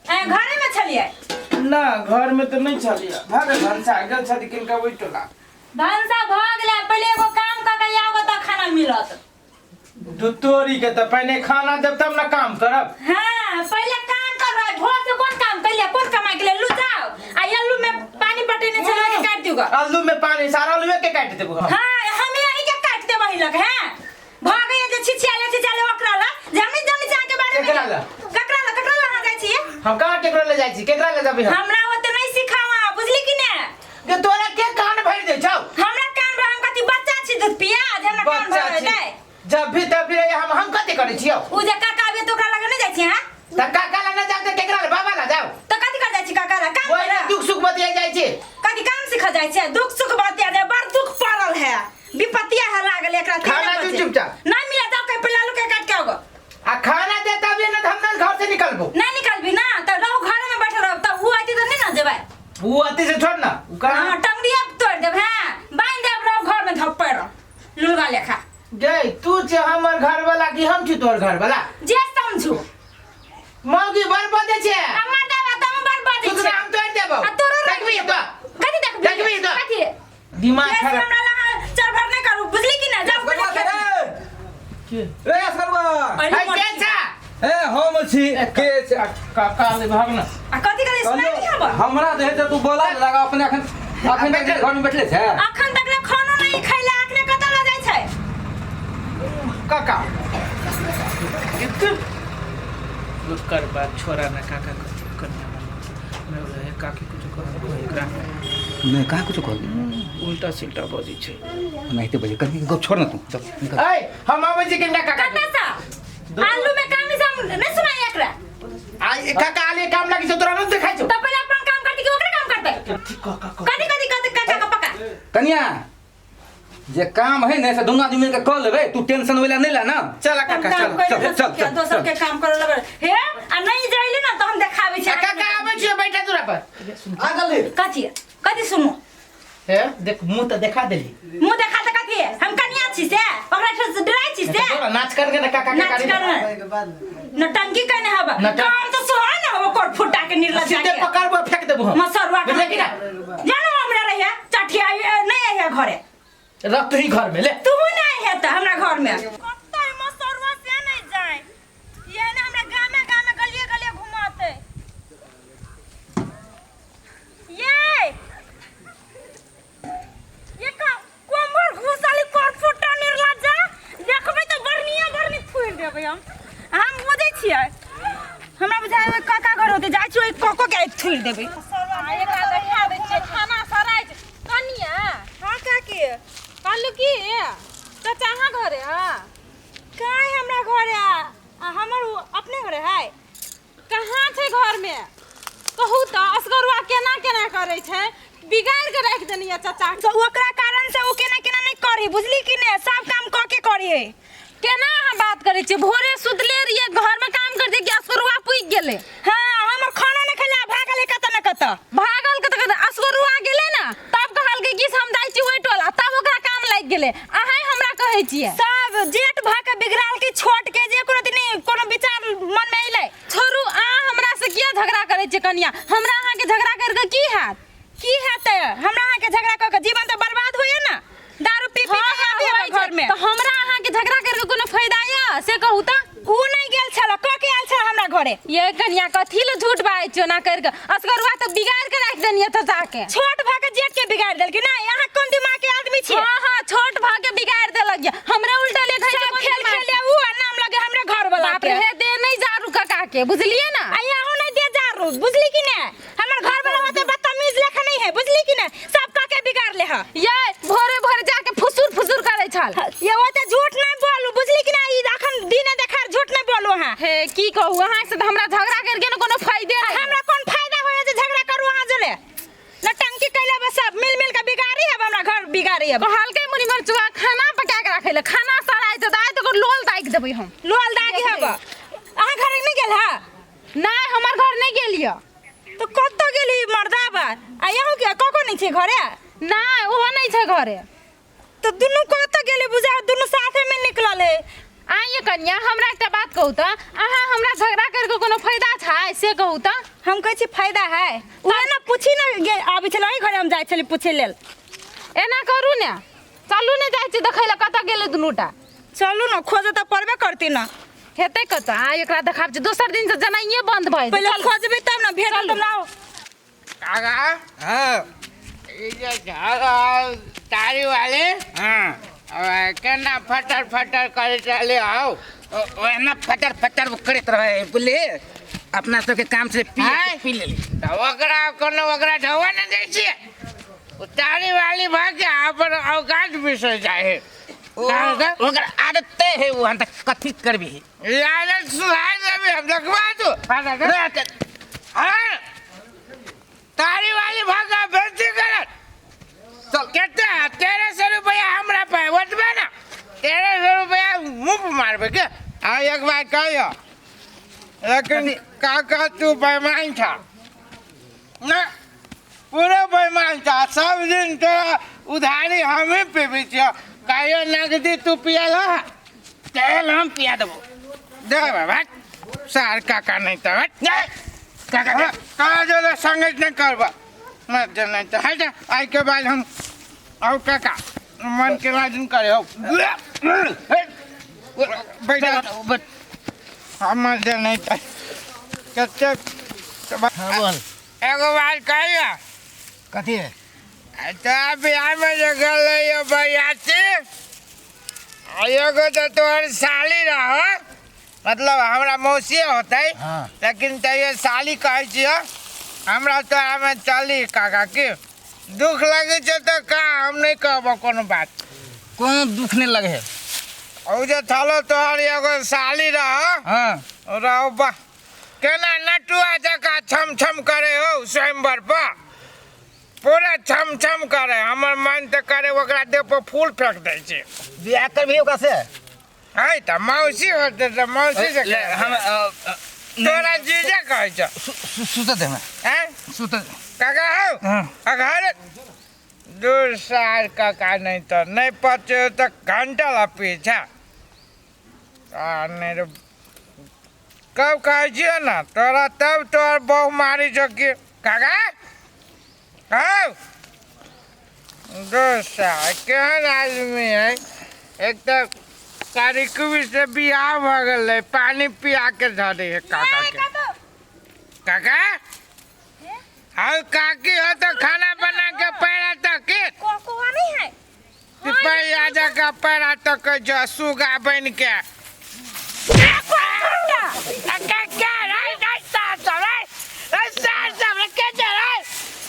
ऐ घरे में छलियै? ना, घर में तो नहीं छलियै। भग भनसा गेल छली किनका ओहि टोला। भनसा भऽ गेलै। पहिले एगो काम कऽ के आबो तऽ खाना मिलत। दू तोरी के, तऽ पहिने खाना देब तब ने काम करब। हाँ, पहिले काम कर। भोर से कोन काम कैले, कोन कमाई के लू जाओ आ आलू में पानी पटेने छल के काट दियो। आलू में पानी? सारा आलूए के काटि देबो हम। हाँ, हम यही के काट देबो ही लग। हैं, भागे जे छिछियाले छिछियाले ओकरा ला जे हम नहीं जानै छी अहाँके बारे में। केकरा ला? ककरा ला, ककरा ला अहाँ जाइ छियै? हम कहाँ केकरा ले जाइ छी? केकरा ले जेबै हम? हमरा ओते नहीं सिखावा, बुझली कि ने? के तोरा के कान भरि दै छौ? हमरा कान भर? हम कथी बच्चा छी दूध पिया जे हमरा कान बच्चा भर छी। दै? जब भी तब भी रही, हम कथी करै छियौ? उ जे काका आबे तो ओकरा लगे नहीं जाइ छी अहाँ? तऽ काका ला नहि जाउ तऽ केकरा ले? बाबा ला जाउ? तऽ कथी कर जाइ छी काका ला काम ओहि करे? दुख सुख बतिया जाइ छी। कथी काम सीख जाइ छै? दुख सुख बतिया जाय, बड़ दुख पड़ल है, विपत्तिया है लागल एकरा। खाना दू चुपचाप। नहीं मिला, जाओ कहीं पहले आलू के काट के आओ। आ खाना दे तभी न हम ना घर से निकलबो। नहीं निकलबी ना तो रहो, घर में बैठल रहो। तब उ आती तो नहीं ना जेबै। उ अति से छोड़ ना, उ कहाँ? हाँ, टंगड़िया तोड़ देब। हाँ, बांध देब, रहो घर में धप्पड़ रहो लुलगा लेखा। गे, तू छे हमर घर वाला कि हम छी तोहर घर वाला? जे समझू। मौगी बड़ बजे छे। हमर देवा तम बड़ बजे तू तो छे। हम तोड़ देबो। आ तोरो देखबी तो। कथी देखबी? देखबी तो। कथी? दिमाग बेसी खराब। हमरा लगा चल भर नहीं करू, बुझली कि ना? जाओ असगरुआ खेत में। रे रे असगरुआ। अरे है मर के छी। छा? ए, हम छी। के छै? काका ले भाग ना। आ कथी करे सुनाई नहीं हब? हमरा देह से तू बोला लगा अपने। अखन अखन तक घर में बैठले छै। अखन तक ले खानो नहीं खैले, अखने कतऽ लऽ जाइ छै? काका इतने कर बात छोड़ा ना काका। कथी कन्या मैं बोले हे काकी कुछ कर एकरा। नहीं, कहाँ कुछ कहल? उल्टा सिल्टा बजै छै। नहीं बजे कहीं गप छोड़ ना तू, चल निकल। ऐ, हम आबै छी किनका काका। कतऽ से आलू में काम सब नहीं सुनाई एकरा। आ ए काका आले काम लागि छौ, तोरा नहीं देखाइ छौ? तऽ पहिले अपन काम करती कि ओकरे काम करतै? कथी काका कह? कथी कथी कथी काका का पका? कनिया, जे काम है ने से दोनों आदमी मिलके कर लेबै। तू टेंशन वाला नहीं ला ना। चल काका, काम चल। करि चल, चल, चल, दोसर के काम करे लगल हे। आ नहीं जाइले ना तो हम देखाबै छी। आ काका आबै छियै, बैठा दूरा पर। आ गेली। कथी कथी सुनू? हे देख, मुंह तऽ देखा देली। मुंह देखा तऽ कथी? हम कनिया छी से ओकरा से डराइ छी से? तोरा नाच करके ना काका के नाच गाड़ी कर नटंकी कने हब। नटंकी। काम तो सुहा ना हब कोर फुटा के निर्लज सीधे पकड़बो, फेंक देबो हम। मसरुआ के। बुझले कि ना? जानो हमरा रहिया चठिया नहीं आइया घरे। रख तू ही घर में ले। तू नहीं है त हमरा घर में कत्ते मसरुआ से नहीं जाए। ये ना हमरा गामे गामे गलिए गलिए घुमाते। ये का कोमर घुसाली कोर फुटा निर्लज्जा। देखबै तऽ बर्निया बर्नी फोड़ि देबै हम। हम बुझै छियै, हमरा बुझाइ ओहि काका घर होतै। जाइ छियै, ओहि कको के आगि थोड़ि देबै। एकरा देखा दै छियै, खाना सराइ छै। कनिया। हाँ काकी। कहलू की, चाचा अहाँ घरे है? काहे हमरा घरे आ हमर उ अपने घरे है। कहाँ छै घरमे? कहू तऽ, असगरुआ केना केना करै छै, बिगाड़ि के राखि देनी चाचा। तो ओकरा कारण से ओ केना केना नहीं करी, बुझली कि ने? सब काम क के करी है। केना अहाँ बात करै छियै? भोरे सुतले रहियै, घरमे काम करते कि असगरुआ पुगि गेलै। हाँ, हमर खाना नहीं खेला, भागल कत न कत। भागल कत कत। असगरुआ गेलै ने तब कहलकै कि हम जाइ छी ओहि टोला, तब ओकरा काम लागि गेलै। अहाँ हमरा कहै छियै। सब जेठ भ के बिगड़ाल के छोट के जे कोनो दिन कोनो विचार मन में अइलै। छोड़ू, अहाँ हमरा से किया झगड़ा करै छियै कनिया? हमरा अहाँके झगड़ा करि के की हैत? की हेतै हमरा अहाँके झगड़ा कऽ के? जीवन तऽ बर्बाद होइए ने, दारू पी पी के आबी होइ छै। घर में। तऽ हमरा अहाँके झगड़ा करि के कोनो फायदा यऽ से कहू तऽ? उ नहीं गेल छल, कऽ के आयल छल हमरा घरे। ये कनिया, कथी ले झूठ बाजै छियै ओना करि के? असगरुआ तऽ बिगाड़ि के राखि देनी चाचा के। छोट भऽ के जेठ के बिगाड़ि देलकै ने? अहाँ कोन दिमाग के आदमी छियै? हाँ हाँ, छोट भऽ के बिगाड़ि देलक यऽ। हमरे उल्टा लेखै छै। सब कोन खेल दिमाग? खेले उ आ नाम लगे हमरे घर वाला बाप रे। के। हे, दे नहीं जारू काका के, बुझलियै ना? आ यहाँ नहीं दे जारू, बुझली कि ने? हमर घर वाला ओते बदतमीज लेखा नहीं है, बुझली कि ने? सब कह के बिगाड़ ले हा। ये भोरे भोरे जाके फुसुर फुसुर करै छल। ये ओते झूठ नहीं बोलू, बुझली कि ना? ई अखन दिने देखार झूठ नहीं बोलू अहाँ। हे, की कहू, अहाँ से तऽ हमरा झगड़ा करके ने कोनो फायदे नहीं। हमरा कोन फायदा होय जे झगड़ा करू अहाँ जोरे? नटंकी कैले बस सब मिल मिल के बिगाड़ी है, हमरा घर बिगाड़ी है। कहलकै मुनि मरचुआ खाना पका के राखै ले, खाना सराइ छै तऽ आइ तऽ ओकर लोल दागि देबै हम। लोल दागी हब। अहाँ घर नहीं गेल हा? नहि, हमर घर नहि गेल यऽ। तो कतऽ गेली मर्दाबा? आ यहू के कको नहीं छै घरे? नहि, ओहो नहि छै घरे। तो दुनू कतऽ गेली? बुझा दुनू साथे में निकलल है। आइए। ये कन्या, हमरा एकटा बात कहू तऽ, अहाँ हमरा झगड़ा करके कोनो फायदा छै से कहू तऽ? हम कहै छी फायदा है, उहे ने पूछी ने गे, आबै छलै अहीं घरे, हम जाइ छली पूछे लेल। एना करू ने, चलू ने जाइ छी देखै लए कतऽ गेलै दुनूटा। चलू ने, खोजे तऽ पड़बे करती ने। हेतै कतऽ? आ एकरा देखाब छै दोसर दिन से जनाइए बंद भऽ जेतै। पहिले चलू। खोजबै तब ने भेटत। चलू। तब ने आउ। काका। हाँ। ई जे घर तारी वाले। हाँ। अब केना फटर फटर करैत रहले हौ? ओ एना फटर फटर करैत रहे, बुझलिए? अपना सबके काम से पी आँय? पी लेली। तऽ ओकरा कोनो ओकरा ढौआ नहि दै छियै? ओ तारी वाली भऽ के अपन औकात बिसरि जाइ है। ओकर आदते है ओ, हम तऽ कथी करबी? ई आदत सुधारि देबी, हम देखबा तू। हाँ, तारी वाली भऽ के बेइज्जती करत। चल। कते 1300 रुपया हमरा पास ओतबे ने, 1300 रुपया मुँह पर मारबै के। हाँ, एक बात कहियो लेकिन काका, तू बेईमान था ना, पूरा बेईमान था। सब दिन तोरा उधारी हमें पीबी छियो, कहियो नगदी तू पियल ह? तेल हम पिया देबो। दे बाबा सार, काका नहीं तो हट। काका के- कहा जो संगत नहीं करबा मत दे, नहीं तो हट। आई के बाद हम आओ काका, मन के लाजन करे हो बैठा। बैठ। हम दे नहीं तो कते। हाँ, बोल। एगो बात कहियो। कथी है? तो बिहार में जे गेल रहियो बरियाती, आ एगो तो तोहर साली रह, मतलब हमरा मौसी होतै। हाँ। लेकिन तैयो साली कहै छियो। हमरा तोरा में चली काका की दुख लगै छै तऽ का हम नहि कहबो कोनो बात। कोनो दुख नहीं लगे है। ओ जे थलो तोहर एगो साली रह। हाँ। रहो बा, केना नटुआ जकाँ छम छम करे हो स्वयंवर पर, पूरा छम छम करे। हमर मन तऽ करे ओकरा देह पर फूल फेंक दै छै। बियाह करबी ओकरा से? है तऽ मौसी होतै तऽ मौसी से ले, हम तोरा जीजा कहै छौ। सुत दे हमरा। हैं? सुत। काका हौ। हाँ। अघर दूर सार काका, नहीं तो नहीं पचे तो घंटा ला पीछा आ नहीं रे। कब कहै छियै ने तोरा, तब तोहर बहु मारी छौ कि काका हौ। दोस्त केहन आदमी है, एक तऽ कारिकुबी से बियाह भऽ गेलै, पानी पिया के धरे है काका के। काका हौ, काकी हो तो खाना बना के पैरा तक के कोकोआ नहीं है। पैरा जका पैरा तक जो सुगा बन के।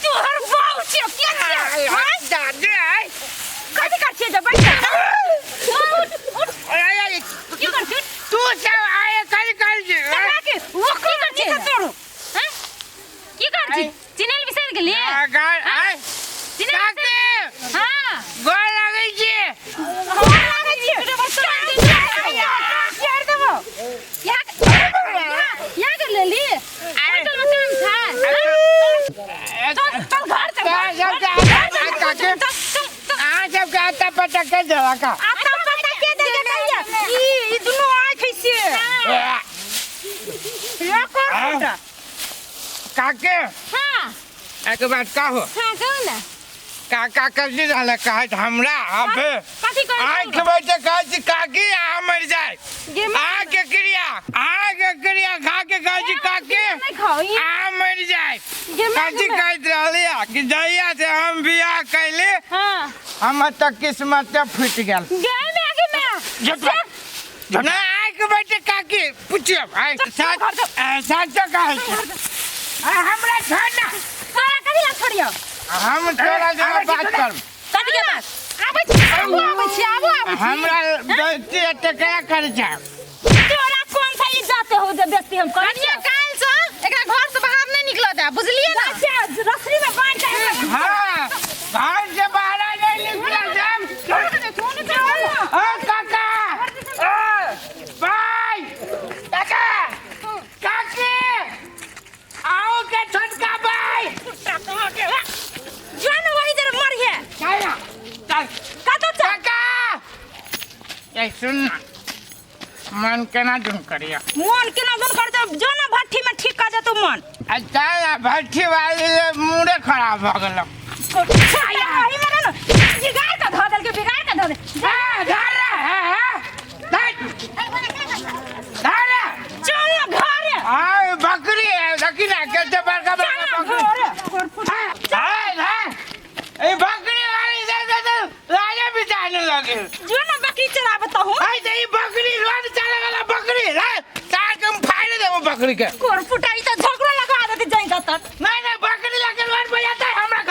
तोहर बाऊ छियो के छियो? हाँ? कथी कर छियै जे बैठ जा। उठ उठ, की कर छी? तू सब आए कल कल की कर छी? तोड़ू। हैं? की कर छी? चिनेल बिसरि गेलियै? चिनेल बिसरि? हाँ। गोर लगै छी। लागै छियै। छेड़ देबो। यहाँ यहाँ कर लेली होटल में काम छै। चल चल, घर चल, घर चल, चल चल चल। अहाँ सबके आता पता के देलक? आता पता के दे के कहिया ई ई दुनू आँख है से ये कौन बेटा? काके। हाँ। एक बात कहू? हाँ, कहू ने। काका कथी रहले कहैत हमरा अबे? कथी कहै? आँख बैठे कहै छी काकी, अहाँ मरि जाय। गे माय। अहाँके क्रिया, अहाँके क्रिया खा के कहै छी काकी, नहि खाउ ई। अहाँ मरि जाय। गे माय, कथी गे माय। कहैत रहली कि जहिया से हम बियाह कैली, हाँ। हमर तऽ किस्मत फूटि गेल। गे माय, गे माय। नहि, आँख बैठे काकी पुछियौ, आइ सच कहै छी। आ, हमरा छोड़ ना। तोरा कथी ला छोड़ियौ? हम तोरा जगह बात करब। कथी के बात? आबै छी, आबू, आबै छी, आबू, आबै छी। हमरा बेइज्जती एते कया करै छै? तोरा कौन सा इज्जत हो जे बेइज्जती हम करै कनिया, छियौ? काल्हि से एकरा घर से बाहर नहि निकलऽ देब, बुझलियै ने? अच्छा, रस्सी में बांध के। हाँ, घर से बाहर नहीं निकल जाम। ओ काका, ओ भाई, काका, काकी, आओ के छोटका भाई। जो न वही जरा मरिहे। चल चल। कतऽ चल? काका, ए सुन ना। मन केना दुन करिया मन केना दुन करते जो ना भट्ठी में ठीक कर जेतौ मन अच्छा ना भट्ठी वाली ले मूडे खराब भऽ गेल एही में ना बिगाड़ के धऽ देलकै बिगाड़ के धऽ दे धर धर चल ना घरे आ बकरी है देखी ना केते बड़का चल बड़का ना बकरी घरे कोरफुटा हाय हाय ए बकरी वाली दे दे दे राजा बिचारने लगे जो ना बकरी चराबता हूँ हाय ते ई बकरी रोड चले वाला बकरी रे तार के हम फाड़ देबो बकरी के कोरफुटा ई तो झगड़ा लगा देते जाई तक नहीं नहीं बकरी लगे रोड पे जाता है हमरा